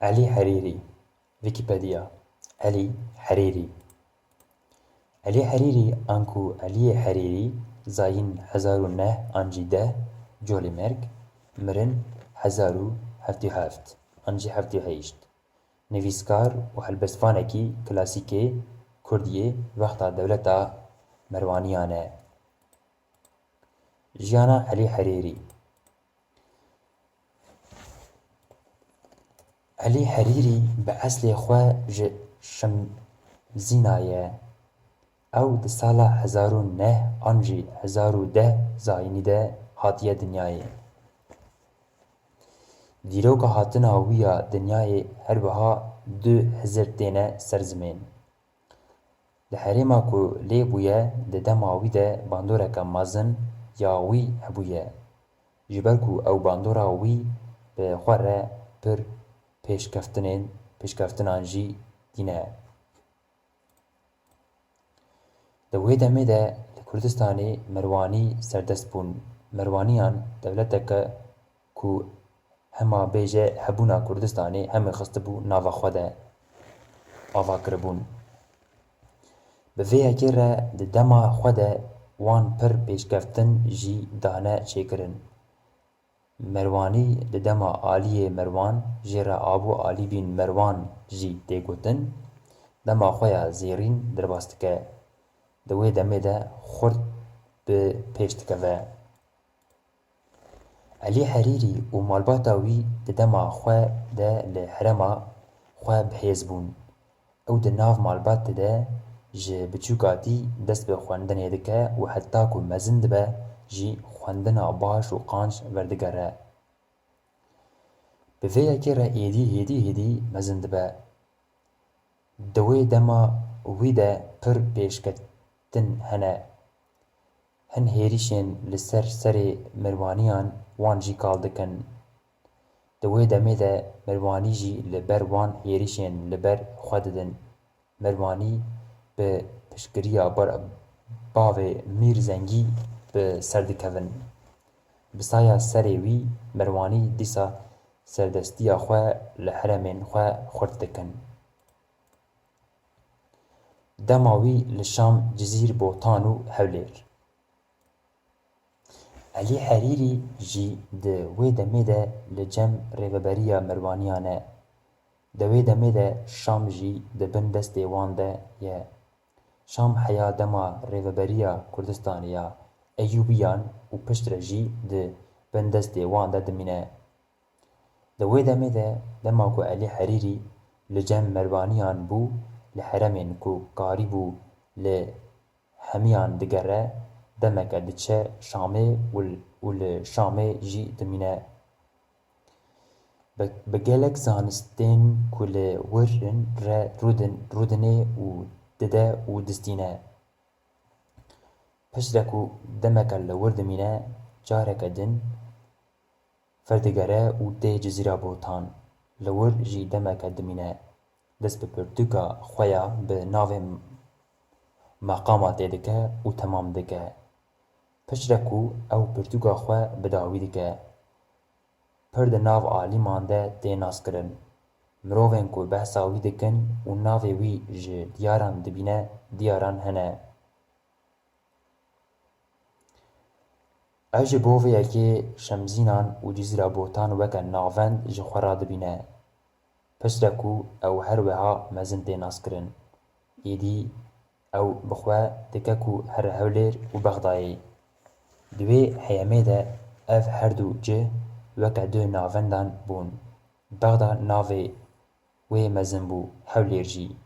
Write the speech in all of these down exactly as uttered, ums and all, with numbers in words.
Elî Herîrî. Wikipedia. Elî Herîrî. Elî Herîrî anku Eliyê Herîrî zayîn hezar û neh an jî deh Colîmerg, mirin hezar û heftê û heft an jî heftê û heşt. Nivîskar û helbestvanekî klasîkê kurdî yê wexta dewleta Merwaniyan e. Jiyana Elî Herîrî. Elî Herîrî bi eslê xwe ji Şimzîna ye. Ew di sala hezar û neh an jî hezar û deh zayînî de hatiye dinyayê. Dîroka hatina wî ya dinyayê her wiha du hizir têne ser zimên. Di herêma ku lê bûye, di dema wî de bandoreke mezin ya wî hebûye. Ji ber ku ew bandora wî bi xwe re pir pêşkeftinên, pêşkeftinan jî tîne. Di wê demê de li Kurdistanê Merwanî serdest bûn. Merwaniyan dewleteke ku hema bêje hebûna Kurdistanê hemê xistibû nava xwe de ava kiribûn. Bi vê yekê re di dema xwe de wan pir pêşkeftin jî dane çêkirin. Merwanî di dema Aliyê Merwan jê re Abu Alî bin Merwan jî tê gotin, dema xwe ya zêrîn derbas dike. Di wê demê de xurt bi pêş dikeve. Elî Herîrî û malbata wî di dema xwe de li herêma xwe bi hêz bûn. Ew di nav malbatê de ji biçûkatî dest bi xwendinê dike û heta ku mezin dibe jî xwendina baş û qanc verdigere. Bi vê yekê re êdî hêdî hêdî mezin dibe. Di wê dema wî de pir pêşketin hene. Hin hêrişên li ser serê Merwaniyan wan jî kal dikin. Di wê demê de Merwanî jî li ber wan hêrişên li ber xwe didin. Merwanî bi piştgiriya bar-, bavê Mîr Zengî bi ser dikevin. Bi saya serê wî Merwanî dîsa serdestiya xwe li herêmên xwe xurt dikin. Dema wî li Şam, Cizîr, Botan û Hewlêr. Elî Herîrî jî di wê demê de li cem rêveberiya Merwaniyan e. Di wê demê de Şam jî di bin destê wan de ye. Şam heya dema rêveberiya Kurdistanê ya Eyûbiyan û piştre jî di bin destê wan de dimîne. Di wê demê de, dema ku Elî Herîrî li cem Merwaniyan bû, li herêmên ku karîbû li hemiyan digere, demeke diçe Şamê û, û li Şamê jî dimîne. Bi, bi gelek zanistên ku li wir in re rûdin, rûdinê û dide û distîne. Piştre ku demeke li wir dimîne, careke din verdigere û tê Cizîra Botan. Li wir jî demeke dimîne. Dest bi pirtûka xwe ya bi navê Meqama tê dike û temam dike. Piştre ku ew pirtûka xwe bi dawî dike, pir di nav alîman de tê naskirin. Mirovên ku behsa wî dikin û navê wî ji diyaran dibîne, diyaran hene. Ev ji bo vê yekê Şemzînan û Cizîra Botan weke navend ji xwe re dibîne. Piştre ku ew her wiha mezin tê naskirin, êdî ew bi xwe dike ku here Hewlêr û Bexdayê. Di wê heyemê de ev her du cih weke du navendan bûn. Bexda navê wê mezin bû, Hewlêr jî,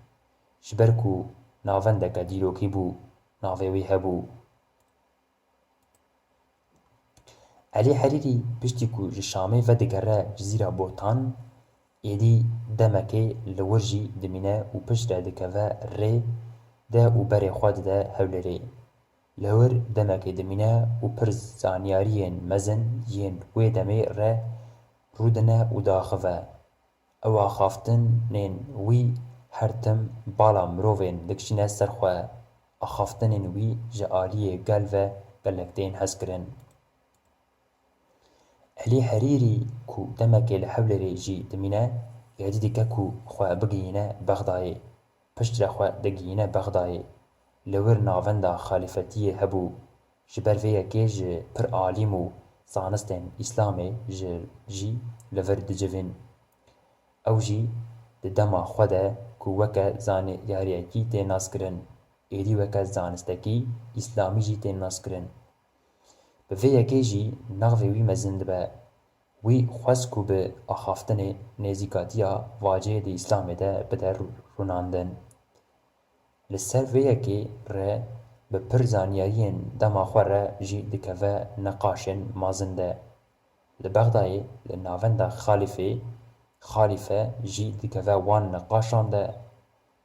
ji ber ku navendeke dîrokî bû, navê wê hebû. Elî Herîrî piştî ku ji Şamê vedigere Cizîra Botan, êdî demekê li wir jî dimîne û piştre dikeve rê de û berê xwe dide Hewlêrê. Li wir demekê dimîne û pir zanyariyên mezin yên wê demê re rûdine û diaxive. Ew axaftinên wî her tim bala mirovên dikişîne ser xwe. Axaftinên wî ji aliyê gel ve gelek tên hezkirin. Elî Herîrî ku demekê li Hewlêrê jî dimîne, Êdî dike ku xwe bigihîne Bexdayê. Piştre xwe digihîne Bexdayê. Li wir navenda xalîfetiyê hebû. Ji ber vê yekê ji pir alîm û zanistên Îslamê ji, jî li vir dicivîn. Ew jî di dema xwe de ku weke zanyariyekî tê naskirin, êdî weke zanistekî Îslamî jî tê naskirin. Bi vê yekê jî navê wî mezin dibe. Wî xwest ku bi axaftinê nêzîkatiya vacê di Îslamê de bide rûnandin. Li ser vê yekê re bi pir zanyariyên dema xwe re jî dikeve niqaşên mezin de. Li Bexdayê li navenda xalîfê, xalîfe jî dikeve wan niqaşan de.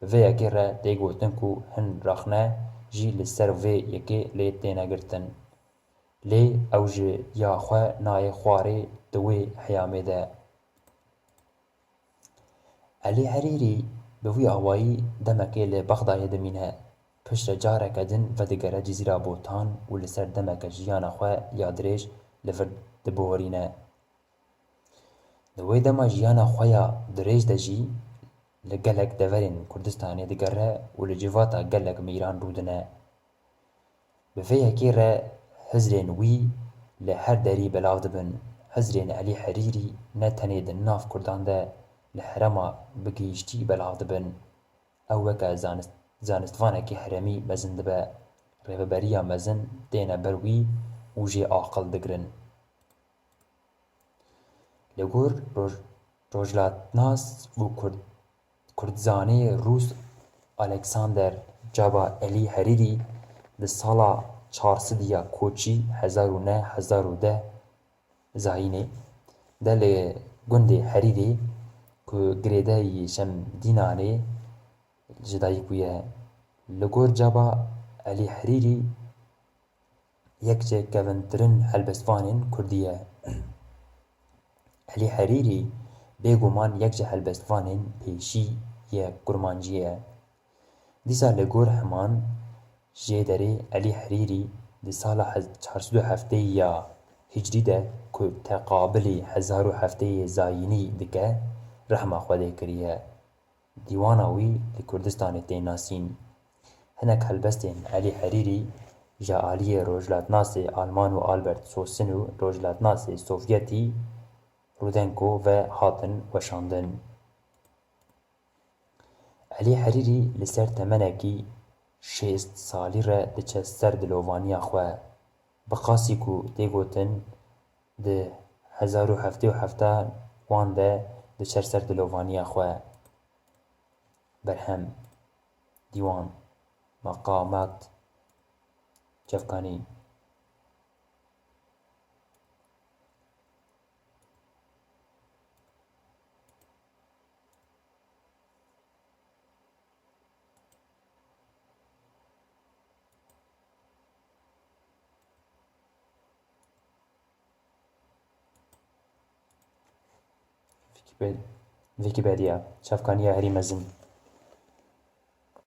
Bi vê yekê re tê gotin ku hin rexne jî li ser vê yekê lê têne girtin. Lê ew ji ya xwe nayê xwarê di wê heyamê de. Elî Herîrî bi wî awayî demekê li Bexdayê dimîne. Piştre careke din vedigere Cizîra Botan û li ser demeke jiyana xwe ya dirêj li vir diborîne. Di wê dema jiyana xwe ya dirêj de jî li gelek deverên Kurdistanê digere û li civata gelek mîran rûdine. Bi vê yekê re hizrên wî li her derî belav dibin. Hizrên Elî Herîrî ne tenê di nav Kurdan de, li herêma bi gihîştî belav dibin. Ew weke zanist-, zanistvanekî herêmî mezin dibe. Rêveberiya mezin têne ber wî û jê aqil digirin. Li gor roj-, rojhilatnas û kurd-, kurdzanê rûs Alexander Caba Elî Herîrî di sala çar sed ya koçî hezar û neh hezar û deh zayînê de li gundê Herîrê ku girêdayî Şemdînanê ji dayik bûye. Li gor Caba Elî Herîrî yek ji kevintirin helbestvanên kurdî ye. Elî Herîrî bêguman yek ji helbestvanên pêşî yê kurmancî ye. Dîsa li gor heman jê derê Elî Herîrî di sala hez-, çar sed û heftê ya hicrî de ku teqabilî hezar û heftê yê zayînî dike, rehma Xwedê kiriye. Dîwana wî li Kurdistanê tê nasîn. Hinek helbestên Elî Herîrî ji aliyê rojhilatnasê Alman û Albert Sosin û rojhilatnasê Sovyetî Rudenko ve hatin weşandin. Elî Herîrî li ser temenekî şêst salî re diçe ser dilovaniya xwe. Bi qasî ku tê gotin di hezar û heftê û hefta wan de diçer ser dilovaniya xwe. Berhem, dîwan, meqamat, çavkanî. Wikipe-, Wikipedia, çavkaniya herî mezin.